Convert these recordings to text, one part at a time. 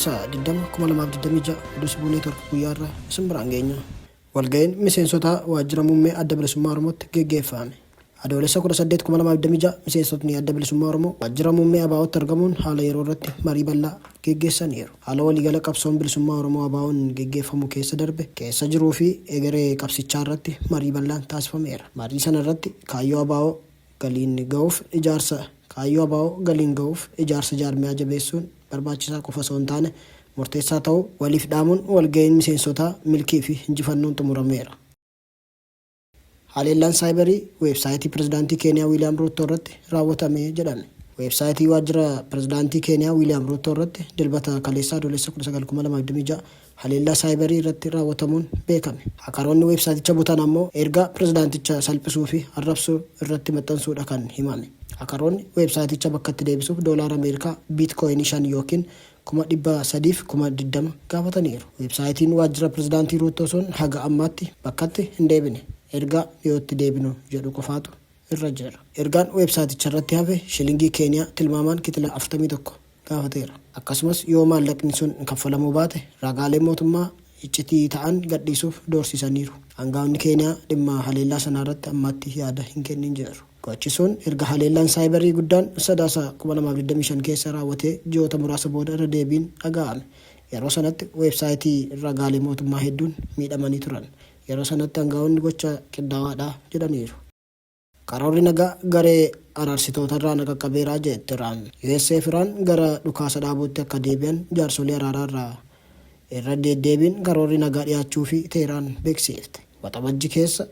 Adoolessa 20, 2026 Oduu Sibuu Neetwork guyyaa irraa isin biraan geenya. Walga'iin miseensotaa Waajjira Muummee Adda Bilisummaa Oromootti geggeeffaame. Adoolessa 18, 2026 miseensotni Adda Bilisummaa Oromoo Waajjira Muummee ABOtti argamuun haala yeroo irratti marii bal'aa geggeessaniiru. Haala waliigala qabsoon bilisummaa Oromoo ABOn geggeeffamu keessa darbe, keessa jiruu fi egeree qabsichaa irratti marii bal'aan taasifameera. Marii sana irratti kaayyoo abo galiin gahuuf ijaarsa kaayyoo abo galiin gahuuf ijaarsa jaarmiyaa jabeessuun barbaachisaa qofa osoo hin taane murteessaa ta'uu waliif dhaamuun walga'iin miseensotaa milkii fi injifannoon xumurameera. Haleellaan saayibarii weebsaayitii Pirezidaantii Keeniyaa Wiiliyaam Ruuttoo irratti raawwatame jedhame. Weebsaayitii waajjira Pirezidaantii Keeniyaa Wiiliyaam Ruuttoo irratti Dilbata kaleessaa Adoolessa 19, 2026 haleellaa saayibarii irratti raawwatamuun beekame. Hakaroonni weebsaayiticha butan ammoo ergaa pirezidaanticha salphisuu fi arrabsu irratti maxxansuudha kan himame. Hakaroonni weebsaayiticha bakkatti deebisuuf doolaara Ameerikaa biitkooyinii 5 ykn 320,000 gaafataniiru. Weebsaayitiin waajjira pirezidaantii Ruuttoo sun haga ammaatti bakkatti hin deebine. Ergaa dhiyootti deebinu jedhu qofaatu irra jira. Ergaan weebsaayiticharratti hafe shilingii Keeniyaa tilmaamaan kitila 41 gaafateera. Akkasumas yoo maallaqni sun kaffalamuu baate ragaalee mootummaa iccitii ta'an gadhiisuuf doorsisaniiru. Angaa'onni Keeniyaa dhimma haleellaa sanaarratti ammaatti yaada hin kennin jiru. Gochi sun erga haleellaan saayibarii guddaan Sadaasa 2025 keessa raawwatee ji'oota muraasa booda irra deebiin dhaga'ame. Yeroo sanatti weebsaayitii ragaalee mootummaa hedduun miidhamanii turan. Yeroo sanatti angaa'onni gocha qindaawaadha jedhaniiru. Karoorri nagaa garee araarsitootarraa na qaqqabeera jette Iraan. US fi Iraan gara dhukaasa dhaabuutti akka deebi'an jaarsolii araaraa irraa irra deeddeebiin karoorri nagaa dhiyaachuufii Tehraan beeksiifte. Waxabajji keessa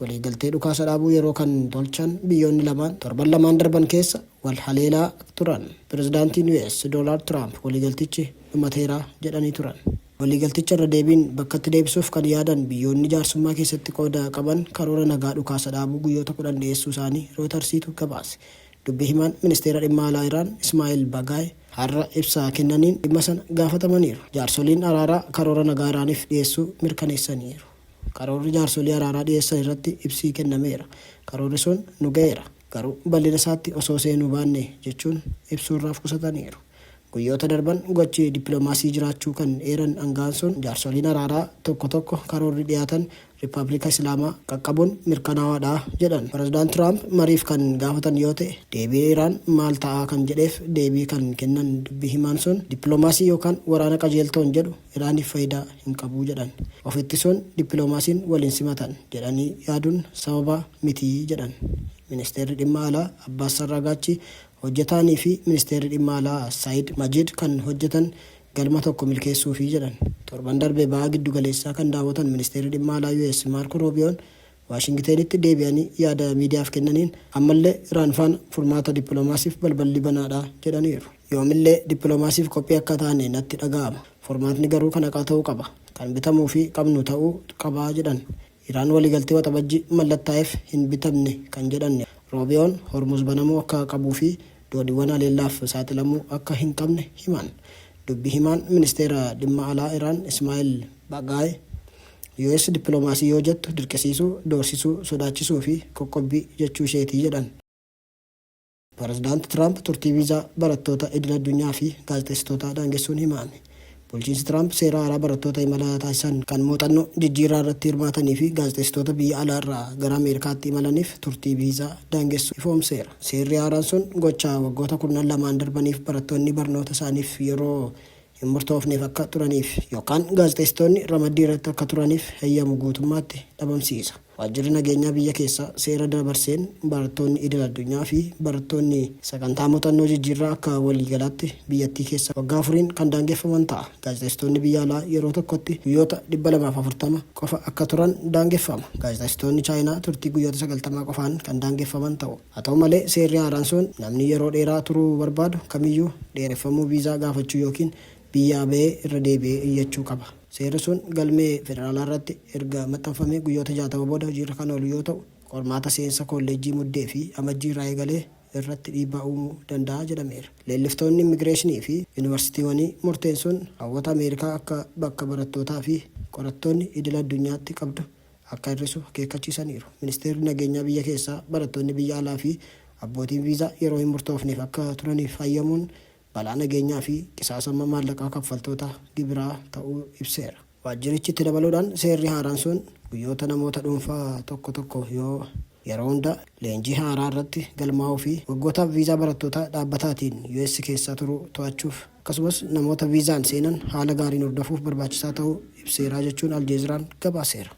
Waliigaltee dhukaasa dhaabuu yeroo kan tolchan biyyoonni lamaan torban lamaan darban keessa wal haleelaa turan. Pirezidaantiin US Doonaald Tiraamp waliigaltichi dhumateera jedhanii turan. Waliigalticha irra deebiin bakkatti deebisuuf kan yaadan biyyoonni jaarsummaa keessatti qooda qaban karoora nagaa dhukaasa dhaabuu guyyoota 10 dhiyeessuu isaanii Rooytarsiitu gabaase. Dubbi himaan Ministeera Dhimma Alaa Iraan Ismaa'il Bagaay har'a ibsa kennaniin dhimma sana gaafatamaniiru. Jaarsoliin araaraa karoora nagaa Iraaniif dhiyeessuu mirkaneessaniiru. Karoorri jaarsolii araaraa dhiyeessan irratti ibsi kennameera. Karoorri sun nu ga'eera. Garuu bal'ina isaatti osoo seenuu baannee jechuun ibsuurraa of qusataniiru. Guyyoota darban gochi dippilomaasii jiraachuu kan eeran anga'aan sun, jaarsoliin araaraa tokko tokko karoorri dhiyaatan Rippaablika Islaamaa qaqqabuun mirkanaawaadha jedhan. Pirezidaant Tiraamp mariif kan gaafatan yoo ta'e deebiin Iraan maal ta'aa kan jedheef deebii kan kennan dubbi himaan sun, dippilomaasii yookaan waraana qajeeltoon jedhu Iraaniif fayidaa hin qabu jedhan. Of ittisuun dippiloomaasiin wal hin simatan jedhanii yaaduun sababa miti jedhan. Ministeerri Dhimma Alaa Abbaas Arraagaachi hojjetaanii fi Ministeerri Dhimma Alaa Saayid Majiid kan hojjetan galma tokko milkeessuufi jedhan. Torban darbe Baha Giddugaleessaa kan daawwatan Ministeerri Dhimma Alaa US Maarko Roobiyoon Waashingiteenitti deebi'anii yaada miidiyaaf kennaniin ammallee Iraan faana furmaata dippiloomaasiif balballi banaadha jedhaniiru. Yoomillee dippiloomaasiif qophii akka taane natti dhaga'ama. Furmaatni garuu kan haqaa ta'uu qaba. Kan bitamuufi qabnu ta'uu qaba jedhan. Iraan waliigaltee Waxabajji mallattaa'eef hin bitamne kan jedhan Roobiyoon, Hormuuz banamuu akka qabuufi dooniiwwan haleellaaf saaxilamuu akka hin qabne himan. Dubbi himaan Ministeera Dhimma Alaa Iraan Ismaa'il Baqaay, US dippiloomaasii yoo jettu dirqisiisuu, doorsisuu, sodaachisuu fi qoqqobbii jechuu isheeti jedhan. Pirezidaant Tiraamp turtii viizaa barattoota idil-addunyaa fi gaazexeessitootaa daangessuun himame. Bulchiinsi Tiraamp seera haaraa barattoota imala taasisan kan muuxannoo jijjiirraa irratti hirmaatanii fi gaazexeessitoota biyya alaa irraa gara Ameerikaatti imalaniif turtii viizaa daangessu ifoomseera. Seerri haaraan sun gocha waggoota kurnan lamaan darbaniif barattoonni barnoota isaaniif yeroo hin murtoofneef akka turaniif yookaan gaazexeessitoonni ramaddii irratti akka turaniif heyyamu guutummaatti dhabamsiisa. Waajjirri Nageenyaa Biyya Keessaa seera dabarseen barattoonni idil addunyaa fi barattoonni sagantaa muuxannoo jijjiirraa akka waliigalaatti biyyattii keessa waggaa afuriin kan daangeffaman ta'a. Gaazexeessitoonni biyya alaa yeroo tokkotti guyyoota 240 qofa akka turan daangeffama. Gaazexeessitoonni Chaayinaa turtii guyyoota 90 qofaan kan daangeffaman ta'u. Haa ta'u malee seerri haaraan sun namni yeroo dheeraa turuu barbaadu kamiyyuu dheereffamuu viizaa gaafachuu ykn biyyaa ba'ee irra deebi'ee iyyachuu qaba. Seerri sun galmee federaalaa irratti erga maxxanfamee guyyoota 60 booda hojiirra kan oolu yoo ta'u, qormaata seensa koolleejjii Muddee fi Amajjii irraa eegalee irratti dhiibbaa uumuu danda'a jedhameera. Leelliftoonni immigireeshinii fi yunivarsitiiwanii murteen sun hawwata Ameerikaa akka bakka barattootaa fi qorattoonni idila addunyaatti qabdu akka hir'isu akeekkachiisaniiru. Ministeerri Nageenyaa Biyya Keessaa barattoonni biyya alaa fi abbootiin viizaa yeroo hin murtoofneef akka turaniif hayyamuun balaa nageenyaa fi qisaasama maallaqaa kaffaltoota gibiraa ta'uu ibseera. Waajjirichi itti dabaluudhaan seerri haaraan sun guyyoota namoota dhuunfaa tokko tokko yoo yeroo hunda leenjii haaraa irratti galmaa'uu fi waggootaaf viizaa barattootaa dhaabbataatiin US keessa turuu to'achuuf, akkasumas namoota viizaan seenan haala gaariin hordofuuf barbaachisaa ta'uu ibseera jechuun Aljeeziraan gabaaseera.